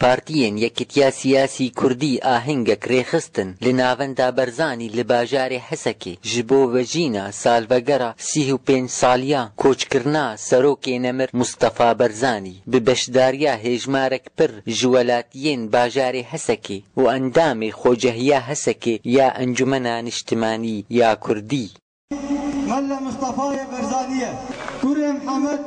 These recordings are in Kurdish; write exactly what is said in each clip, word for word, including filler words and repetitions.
Partiyên Yekitiya Siyasî Kurdî ahengek rêxistin li Navenda Barzanî li bajarê Hesekê ji bo vejîna salvegera sî û pênc saliya koçkirina Serokê Nemir Mustafa Barzanî bi beşdariya hêjmarek pir ji welatiyên bajarê Hesekê û endamê Xocehiya Hesekê ya Encumena Niştimanî ya Kurdî. Melle Mustafayê Berzaniye. Kurê Mihemed,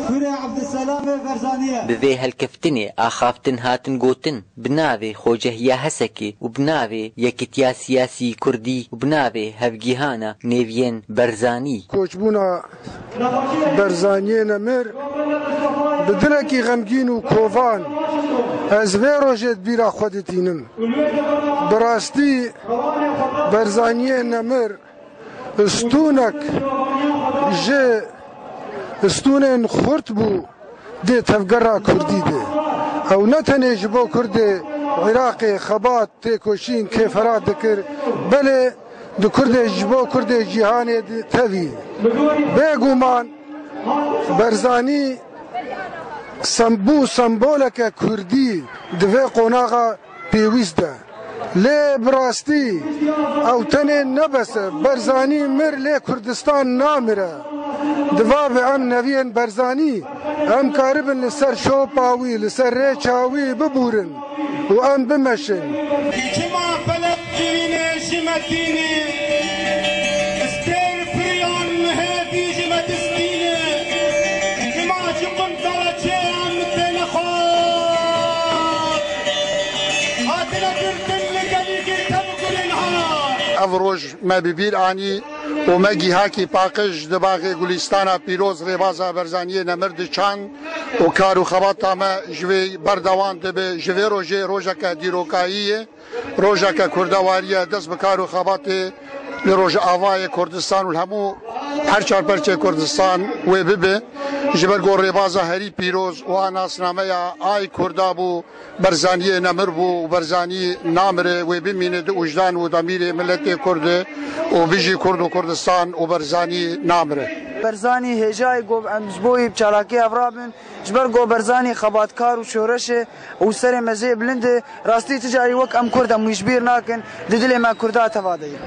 kurê Ebdulselamê Berzaniye. Bi vê helkeftinê axaftin hatin gotin, bi navê Xocehiya Hesekê û bi navê Yekitiya Siyasî Kurdî û bi navê Hevgîhana Nêviyên Berzanî. Koçbûna Berzaniyê Nemir bi dilekî xemgîn û kovan ez vê rojê di bîra xwe ditînim. Bi rastî Berzaniyê Nemir stûnek ji stûnên xurt bû dê tevgera Kurdî de. Ew ne tenê ji bo Kurdê Iraqê xebat, têkoşîn, kêferat dikir, belê di Kurdê, ji bo Kurdê cîhanê de tevî. Bêguman Berzanî sem-, bû semboleke Kurdî di vê qonaxa pêwîst de. Lê bi rastî ew tenê ne bes e. Berzanî mir, lê Kurdistan namire. Di va ve em neviyên Berzanî, em karibin li ser şopa wî, li ser rêça wî bibûrin û em bimeşin. Çima felek civîne ji me tîne, stêr firiyan hêvî ji me distîne, çima ji qundala çêyan têne xwar, hatine girtin li gelî girte bi gulên har. Ev roj me bi bîr anî û me gîhakî paqij di baxê Gulîstana Pîroz rêbaza Berzaniyê Nemir diçand û kar û xebata me ji vê berdewam dibe. Ji vê rojê rojeke dîrokayî ye, rojeke kurdewarî ye, dest bi kar û xebatê li Rojavayê Kurdistan û li hemû her çar perçê Kurdistan wê bibe. Ji ber ku rêbaza herî pîroz û a nasnameya ay Kurda bû, Berzaniyê nemir bû û Berzanî namire, wê bimîne di wijdan û demîrê miletê Kurd e û bijî Kurd û Kurdistan û Berzanî namire. Berzanî hêjayê ku em ji bo wî bi çalakiya ev rabin, ji ber ku Berzanî xebatkar û şoreş e û serê me jê bilind e. Rastî tu carî wek em Kurd em wî ji bîr nakin, di dilê me Kurda teva de ye.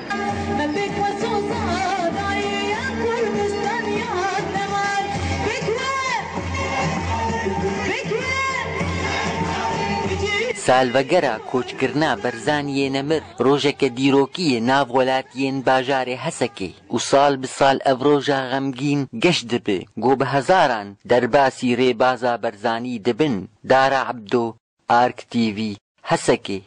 Salvegera koçkirina Berzaniyê Nemir rojeke dîrokî ye nav welatiyên bajarê Hesekê û sal bi sal ev roja xemgîn geş dibe, ku bi hezaran derbasî rêbaza Berzanî dibin. Dara Ebdo, Ark T V, Hesekê.